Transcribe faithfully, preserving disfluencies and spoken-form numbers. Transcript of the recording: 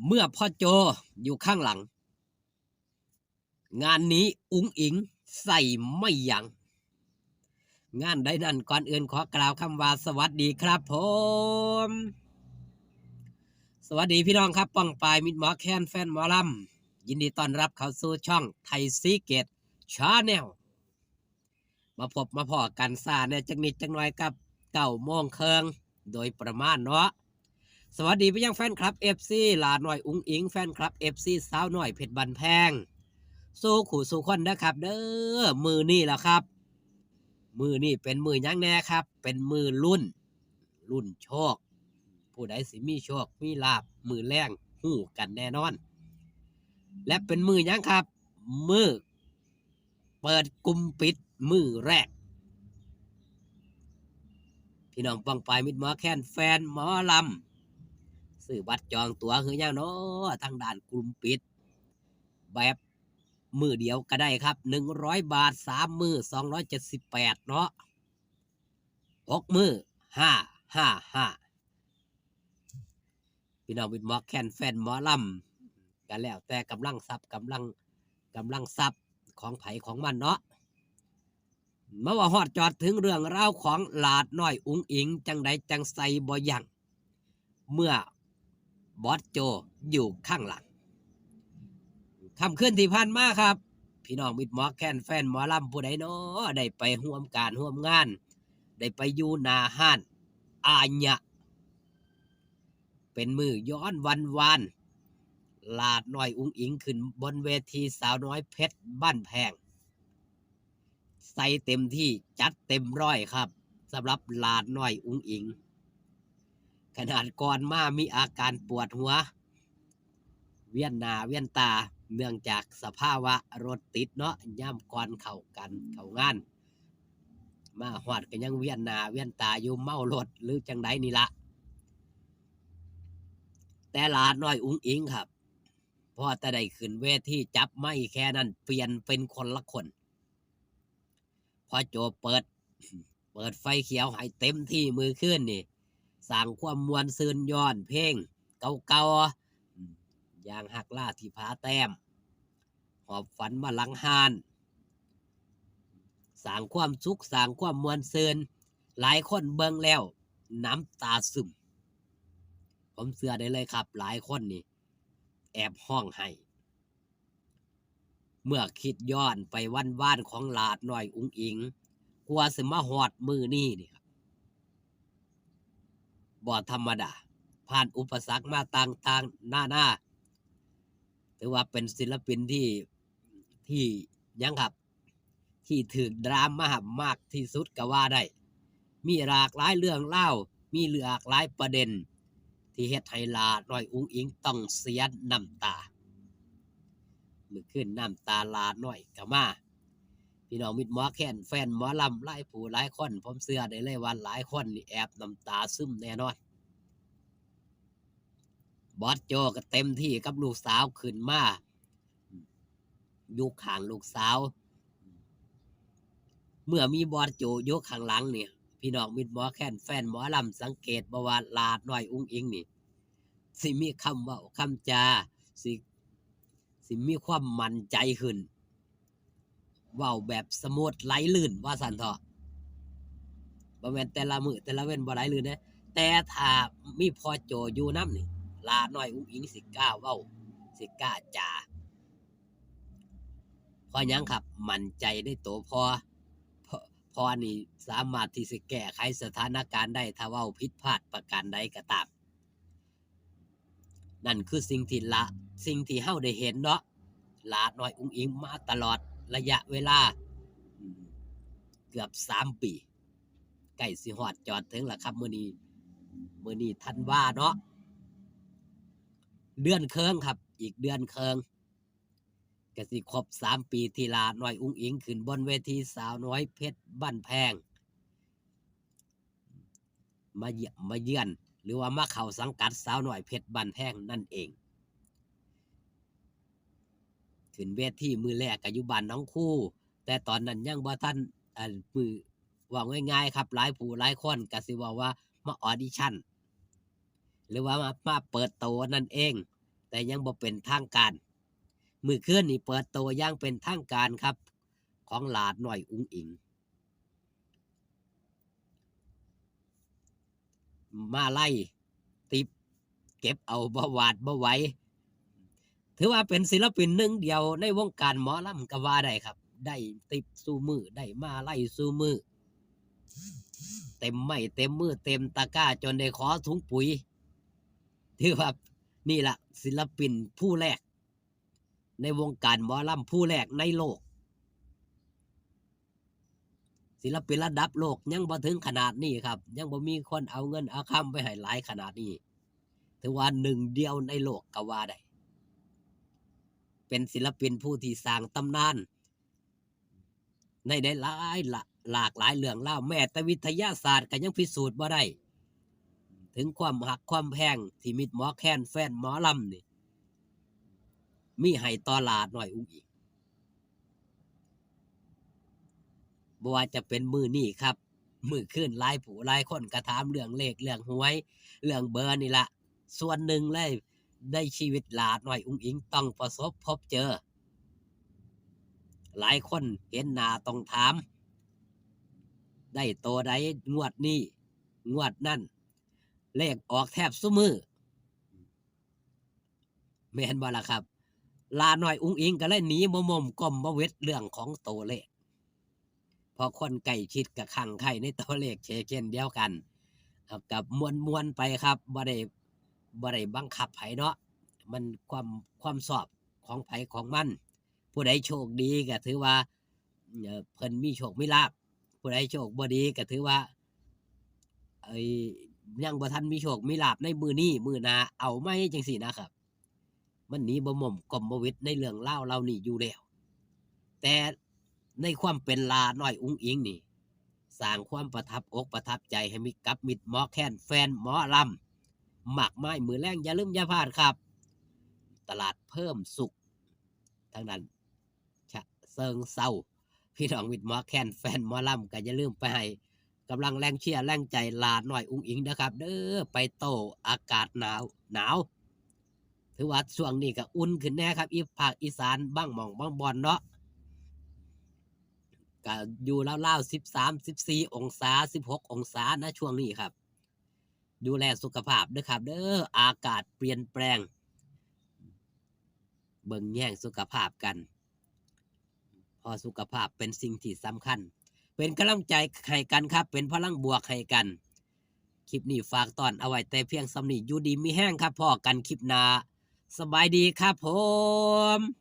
เมื่อพ่อโจอยู่ข้างหลัง งานนี้อุ๋งอิ๋งใส่ไม่ยั้ง งานใดนั้นก่อนอื่นขอกล่าวคำว่าสวัสดีครับผม สวัสดีพี่น้องครับ ป้องปายมิตรหมอแคนแฟนหมอลำ ยินดีต้อนรับเข้าสู่ช่องไทยซีเกตชาแนล มาพบมาพ้อกันซาแหน่จักนิดจักหน่อยกับเก้าโมงครึ่งโดยประมาณเนาะ สวัสดีไปยังแฟนคลับ เอฟซี หลาน้อยอุ๋งอิ๋ง แฟนคลับ เอฟซี สาวน้อยเพชรบ้านแพง สู่คู่สู่คนนะครับ เด้อ มื้อนี้ล่ะครับ มื้อนี้เป็นมื้อหยังแหน่ครับ เป็นมื้อลุ้น ลุ้นโชค ผู้ใดสิมีโชคมีลาภมื้อแลงฮู้กันแน่นอน และเป็นมื้อหยังครับ มื้อเปิดกลุ่มปิดมื้อแรก พี่น้องป้องปายมิตรหมอแคนแฟนหมอลำ ซื้อบัตรจองตั๋วหรือยังเนาะ ทางด้านกลุ่มปิด แบบมื้อเดียวก็ได้ครับ หนึ่งร้อยบาท สามมื้อ สองร้อยเจ็ดสิบแปดเนาะ หกมื้อ ห้าห้าห้า พี่น้องมิตรหมอแคนแฟนหมอลำ ก็แล้วแต่กำลังทรัพย์ กำลัง กำลังทรัพย์ของไผของมันเนาะ มาว่าฮอดจอดถึงเรื่องราวของหลาดน้อยอุ๋งอิ๋ง จังใดจังใส่บ่ยั้ง เมื่อบอสโจอยู่ข้างหลัง ค่ำคืนที่ผ่านมาครับ พี่น้องมิตรหมอแคนแฟนหมอลำผู้ใดเนาะ ได้ไปร่วมการร่วมงาน ได้ไปอยู่หน้าฮ้านอาญะ เป็นมื้อย้อนวันวาน หลาดน้อยอุ๋งอิ๋งขึ้นบนเวทีสาวน้อยเพชรบ้านแพง ใส่เต็มที่จัดเต็มร้อยครับ สำหรับหลาดน้อยอุ๋งอิ๋ง ขนาดก่อนมามีอาการปวดหัว เวียนหน้าเวียนตา เนื่องจากสภาวะรถติดเนาะ ยามก่อนเข้ากันเข้างาน มาฮอดก็ยังเวียนหน้าเวียนตาอยู่ เมารถหรือจังใดนี่ละ แต่หลาดน้อยอุ๋งอิ๋งครับ พอแต่ได้ขึ้นเวทีจับไมค์แค่นั้น เปลี่ยนเป็นคนละคน พ่อโจเปิด เปิดไฟเขียวให้เต็มที่มื้อคืนนี่ สร้างความม่วนซื่นย้อนเพลงเก่าๆ อย่างฮักลาที่ผาแต้ม หอบฝันมาหลังฮ้าน สร้างความสุข สร้างความม่วนซื่น หลายคนเบิ่งแล้วน้ำตาซึม ผมเชื่อได้เลยครับ หลายคนนี่แอบร้องไห้ เมื่อคิดย้อนไปวันวานของหลาดน้อยอุ๋งอิ๋ง กว่าสิมาฮอดมื้อนี้นี่ครับ บ่ธรรมดา ผ่านอุปสรรคมาต่างๆ นานๆ ถือว่าเป็นศิลปินที่ ที่หยังครับ ที่ถืกดรามามากที่สุดก็ว่าได้ มีหลากหลายเรื่องราว มีหลากหลายประเด็น ที่เฮ็ดให้หลาน้อยอุ๋งอิ๋งต้องเสียน้ำตา มื้อคืนน้ำตาหลาน้อยก็มา พี่น้องมิตรหมอแคนแฟนหมอลำหลายผู้หลายคน ผมเชื่อได้เลยว่าหลายคนนี่แอบน้ำตาซึมแน่นอน บอสโจก็เต็มที่กับลูกสาวขึ้นมา อยู่ข้างลูกสาว เมื่อมีบอสโจอยู่ข้างหลังเนี่ย พี่น้องมิตรหมอแคนแฟนหมอลำสังเกตบ่ว่าหลาน้อยอุ๋งอิ๋งนี่ สิมีคำเว้าคำจา สิ สิมีความมั่นใจขึ้น เว้าแบบสมูทไหลลื่นว่าซั่นเถาะ บ่แม่นแต่ละมื้อแต่ละเว็นบ่ไหลลื่นเด้ แต่ถ้ามีพ่อโจอยู่นำนี่ หลาน้อยอุ๋งอิ๋งสิกล้าเว้า สิกล้าจา เพราะหยังครับ มั่นใจในตัวพ่อ พ่อ พ่อนี่สามารถที่สิแก้ไขสถานการณ์ได้ ถ้าเว้าผิดพลาดประการใดก็ตาม นั่นคือสิ่งที่ละ สิ่งที่เฮาได้เห็นเนาะ หลาน้อยอุ๋งอิ๋งมาตลอดระยะเวลา อืม เกือบสามปี ใกล้สิฮอดจอดถึงแล้วครับ มื้อนี้ มื้อนี้ธันวาเนาะ เดือนครึ่งครับ อีกเดือนครึ่ง ก็สิครบสามปีที่หลาน้อยอุ๋งอิ๋งขึ้นบนเวทีสาวน้อยเพชรบ้านแพง มาเยี่ยมมาเยือน หรือว่ามาเข้าสังกัดสาวน้อยเพชรบ้านแพงนั่นเอง ขึ้นเวทีมื้อแรกก็อยู่บ้านหนองคู แต่ตอนนั้นยังบ่ทัน เอ่อ มื้อ เว้าง่ายๆครับ หลายผู้หลายคนก็สิเว้าว่ามาออดิชั่น หรือว่ามา มาเปิดตัวนั่นเอง แต่ยังบ่เป็นทางการ มื้อคืนนี้เปิดตัวอย่างเป็นทางการครับ ของหลาน้อยอุ๋งอิ๋ง มาลัย ติ๊บ เก็บเอาบ่หวาดบ่ไหว ถือว่าเป็นศิลปินหนึ่งเดียวในวงการหมอลำก็ว่าได้ครับ ได้ติ๊บซุมื้อ ได้มาลัยซุมื้อ เต็มไม้เต็มมือเต็มตะกร้าจนได้ขอถุงปุ๋ย ถือว่านี่ละศิลปินผู้แรก ในวงการหมอลำผู้แรกในโลก ศิลปินระดับโลกยังบ่ถึงขนาดนี้ครับ ยังบ่มีคนเอาเงินเอาคำไปให้หลายขนาดนี้ ถือว่าหนึ่งเดียวในโลกก็ว่าได้ เป็นศิลปินผู้ที่สร้างตำนาน ในได้หลายละหลากหลายเรื่องราว แม้แต่วิทยาศาสตร์ก็ยังพิสูจน์บ่ได้ ถึงความฮักความแพงที่มิตรหมอแคนแฟนหมอลำนี่ มีให้ต่อหลาน้อยอุ๋งอิ๋ง บ่ว่าจะเป็นมื้อนี้ครับ มื้อคืนหลายผู้หลายคนก็ถามเรื่องเลขเรื่องหวย เรื่องเบอร์นี่ละ ส่วนหนึ่งเลยในชีวิตหลาน้อยอุ๋งอิ๋งต้องประสบพบเจอ หลายคนเห็นหน้าต้องถาม ได้ตัวใดงวดนี้ งวดนั่น เลขออกแทบซุมื้อ แม่นบ่ล่ะครับ หลาน้อยอุ๋งอิ๋งก็เลยหนีบ่ม่มก้มบ่เว็ดเรื่องของตัวเลข เพราะคนใกล้ชิดก็คลั่งไคล้ในตัวเลขเช่นเดียวกัน ครับ กับม่วนๆไปครับ บ่ได้ บ่ได้บังคับไผเนาะ มันความ ความชอบของไผของมัน ผู้ใดโชคดีก็ถือว่า เอ่อ เพิ่นมีโชคมีลาภ ผู้ใดโชคบ่ดีก็ถือว่า ไอ้ ยังบ่ทันมีโชคมีลาภในมื้อนี้ มื้อหน้าเอาใหม่จังซี้นะครับ มันหนีบ่ม่มก้มบ่เว็ดในเรื่องราวเหล่านี้อยู่แล้ว แต่ในความเป็นหลาน้อยอุ๋งอิ๋งนี่ สร้างความประทับอกประทับใจให้มีกับมิตรหมอแคนแฟนหมอลำมากมาย มื้อแลงอย่าลืมอย่าพลาดครับ ตลาดเพิ่มสุข ทางด้านฉะเชิงเทรา พี่น้องมิตรหมอแคนแฟนหมอลำก็อย่าลืมไปให้กำลังแรงเชียร์แรงใจหลาน้อยอุ๋งอิ๋งนะครับ เด้อ ไปโต้อากาศหนาว หนาว ถือว่าช่วงนี้ก็อุ่นขึ้นแน่ครับ อีภาคอีสานบางหม่องบางบ่อนเนาะ ก็อยู่ราวๆ สิบสาม สิบสี่ องศา สิบหก องศานะช่วงนี้ครับ ดูแลสุขภาพเด้อครับ เด้อ อากาศเปลี่ยนแปลง เบิ่งแยงสุขภาพกัน เพราะสุขภาพเป็นสิ่งที่สำคัญ เป็นกำลังใจให้กันครับ เป็นพลังบวกให้กัน คลิปนี้ฝากตอนเอาไว้แต่เพียงส่ำนี้ อยู่ดีมีแฮงครับ พ้อกันคลิปหน้า สบายดีครับผม